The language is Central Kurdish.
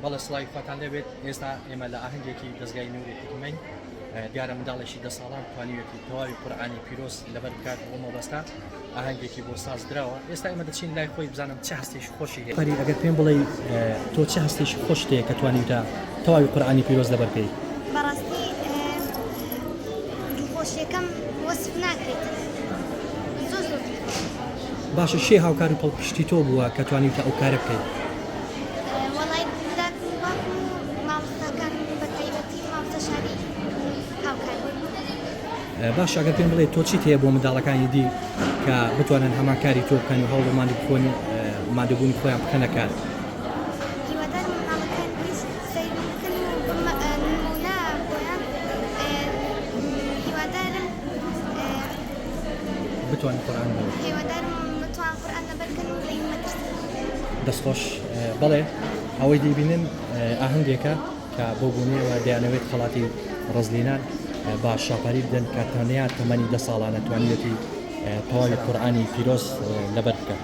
بەڵێ سڵاوی خواتان لێبێت ئێستا ئێمە لە ئاهەنگێکی دەزگای نوری حیکمەین دیارە منداڵێکی دە ساڵان توانیویەتی تەواوی قورئانی پیرۆز لەبەر بکات بۆ مەبەستە ئاهەنگێکی بۆ ساز دراوە ئێستا ئێمە دەچین لای خۆی بزانم چه هەستێکی خۆشی هەیە فەری ئەگەر پێم بڵێ تۆ چه هەستێکی خۆشت هەیە کە توانیوتە تەواوی قورئانی پیرۆز لەبەر بکەی؟ بەڕاستی دڵخۆشیەکەم وەسف ناکرێت زۆر زۆر دڵخۆشم. باشە کێ هاوکار و پاڵپشتی تۆ بووە کە توانیوتە ئەو کارە بکەی؟ وەڵای براکم و باوکم و مامۆستاکانم بەتایبەتی مامۆستا شاری هاوکار بوون. باشە ئەگەر پێم بڵێ تۆ چیت هەیە بۆ منداڵەکانی دی کە بتوانن هەمان کاری تۆ بکەن و هەوڵ و ماندووبوونی خۆیان بخەنە کار؟ هیوادارم منداڵەکان دیش سەیرم بکەن و ببمە نموونە بۆیان هیوادارم بتوانن قورئان لەبەر هیوادارم بتوان قورئان لەبەر کەن و لێی مەترسن. دەستخۆش بەڵێ ئەوەی دەیبینن ئاهەنگێکە کە بەو بۆنەیەوە دەیانەوێت خەڵاتی ڕزلینان بە شاپاری بدەن کە تەنیا تەمەنی دە ساڵانە توانیویەتی تەواوی قورئانی پیرۆز لەبەر بکات.